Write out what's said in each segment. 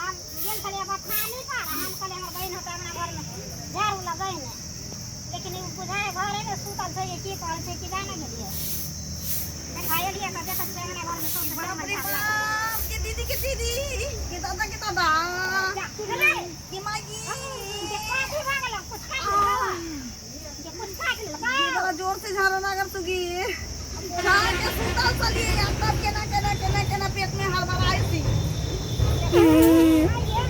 हम गेल छलियै बथानी पर, हम कहलियै हमर बहिन होतै अंगना घरमे झाड़ू लगैने, लेकिन ई बुझाइ घरेमे सुतल छै कि की करै छै कि जाने गेलियै। देखा एलियै तऽ देखै छियै अंगना घरमे सुतल छै। बाप रे हमर झाड़ू लागल। बाप, के दीदी, के दीदी, के दादा, के दादा। जा, की भेलै? के माई। जे कथी भऽ गेलौ? कुछ काटि लेलकौ? जे कुछ काटि लेलकौ? ये बड़ा जोर से झाड़ा लागल सुगी झाड़ के सुतल छलियै आ तब केना केना केना केना पेट में हड़बड़ाइ सी। आइये,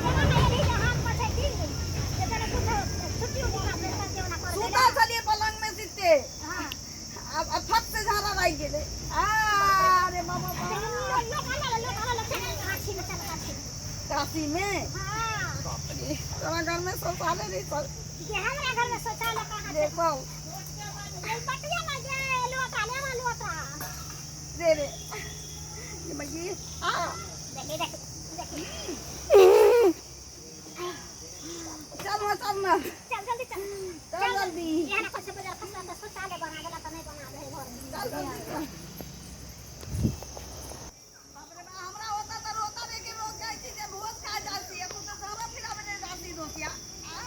केना नहि एलही जे हम कहै की जे तोरा कुछो छुट्टी उट्टी ना भेटतौ से ओना करै सुतल छलै। छलियै पलंग में सीते। आब अब फट से झाड़ा लागि गेलै। अरे बाबा बा। हमरा काशी में, बाप रे, तोरा घर में शौचालय नहीं चल? घर में शौचालय कहाँ छै? देखो। बटिया ना जे लोटा लेवा लोटा। रे रे, ये मगी आ। देखी देखी देखी। चल ना, चल ना। चल जल्दी, चल। चल जल्दी। यहाँ ना कुछ बजार खसला तऽ शौचालय बना देला तऽ नहि बना दे घर में। चल जल्दी चल। बाप रे बाप, हमरा होता तऽ रोता रे के रोज जाइ छी जे भोज खा जाइ छी, तू तऽ झाड़ा फिराबे नहीं जाती दोसिया। आ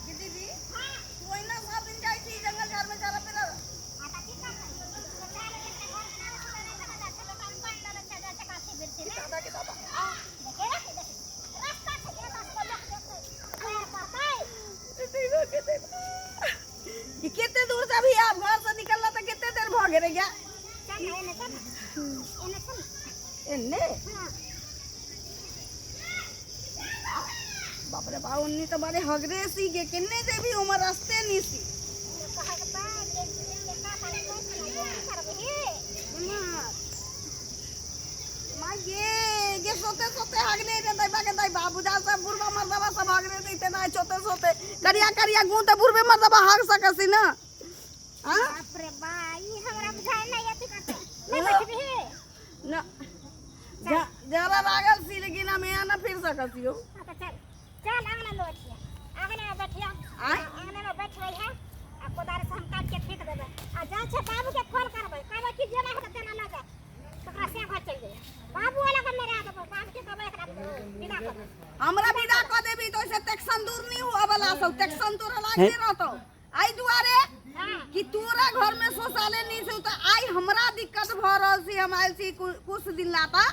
के दीदी, तू ओहिना सब दिन जाइ छी जंगल झाड़ में झाड़ा फिरा? दादा के दादा, आ के देबो। ई कते दूर से अभी आप घर से निकलला तऽ कते देर भऽ गेलै गया? एन्ने। बाप रे बाप, उन्नी तऽ बड़े हगरे सी गे, केने जेबी? उमर रास्ते नहीं सी। माँ गे गे, सोते सोते हगले रे दैबा के दैबा, बुझा सब बुढ़बा मर्दबा सब हगले दैते ना। सोते सोते करिया करिया गूं तऽ बुढ़बे मर्दबा हग सकसी ना। हाँ। बाप रे बा, ई हमरा बुझाइ नहि अथी करतै। नहि बैठबिही? ना, जरा लागल सी, लेकिन हम यहाँ ना फिर सकसी हो। हाँ तऽ चल चल, अंगना में बैठिया, अंगना में बैठिया। आँय? अंगना में बैठबै है आ कोदार से हम काट के फेंक देबै आ जाइ छै बाबू के फोन करबै, कहबै कि जेना हेतै तेना लऽ जा, तकरा से घर चलि जइयै। बाबू वाला के नहि रह देबै, बाबू के कहबै एकरा विदा कर दे। हमरा विदा कऽ देबी तो ओइसे टेक्सन दूर नहीं हुआ वाला सब, टेक्सन तोरा लागते रहतो आई दुआरे कि तोरा घर में शौचालय नहीं से तो आई हमरा दिक्कत भ रहल सी। हम आयल छी कुछ दिन लाता,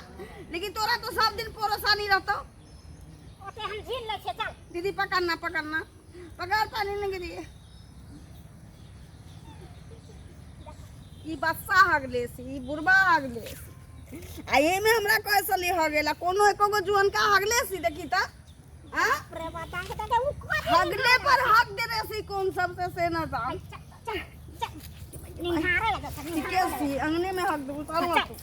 लेकिन तोरा तो सब दिन परेशानी रहतो। ओते हम झील लै छियै, चल। दीदी, पकड़ना, पकड़ना, पकड़, पानी नहीं गिरी। ई बच्चा हगले सी, ई बुढ़बा हगले सी आ एमे हमरा कहे सली हगेला। कोनो एको गो जुअनका हगले सी? देखी त हाँ। बाप रे बाप, दांग दांग उ कथी? हगले पर हक देने सी कौन सबसे से न जान। चल चल चल, निहारे लगत छै। ठीके सी, अंगने में हक देबू, चल। चल।